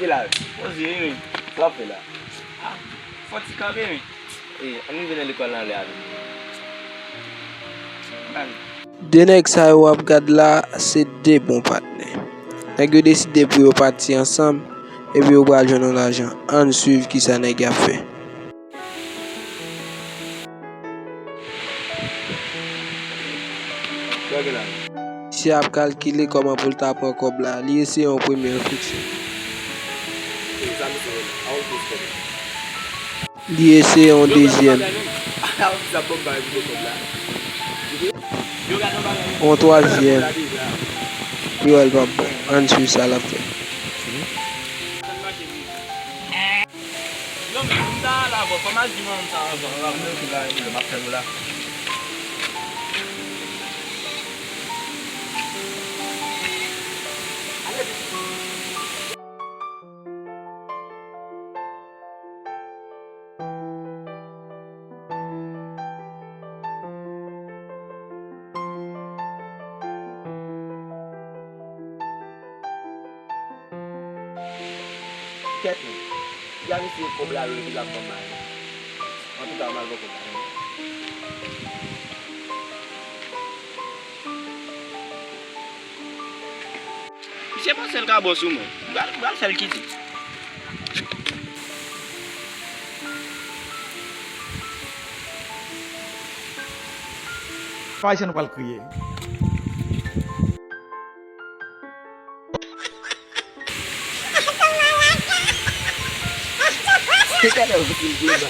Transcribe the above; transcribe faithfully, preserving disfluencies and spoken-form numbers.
Ki la? Poze wi men. Sa w ap fè la? Ah, fò ti kanpe men. E, ann rive nan lekòl nan lè a tou. De nèg sa yo w ap gad la, se de bon patnè. Nèg yo deside pou yo pati ansanm, epi yo pral jwenn yon lajan. Ann swiv kisa nèg y ap fè. Misye ap kalkile kòman pou l ta pran kòb la. Li eseye yon premye, l fikse. Li eseye yon dezyèm. Yon twazyèm. Li wè l p ap bon. Ann swiv sa l ap fè. Yo, men, m ta al avè w. Fò m al di manman m sa avan. Ann, ok, pa gen pwoblèm, m ap tann ou la. Kèt men. Di a misye kòb la yo epi l ap ban m mari. Antouka, m al pran kòb la. Misye panse l ka bon sou mwen. M pral, m pral fè l kite. Papa Jean pral kriye. Se tèlè ou fin vye ba.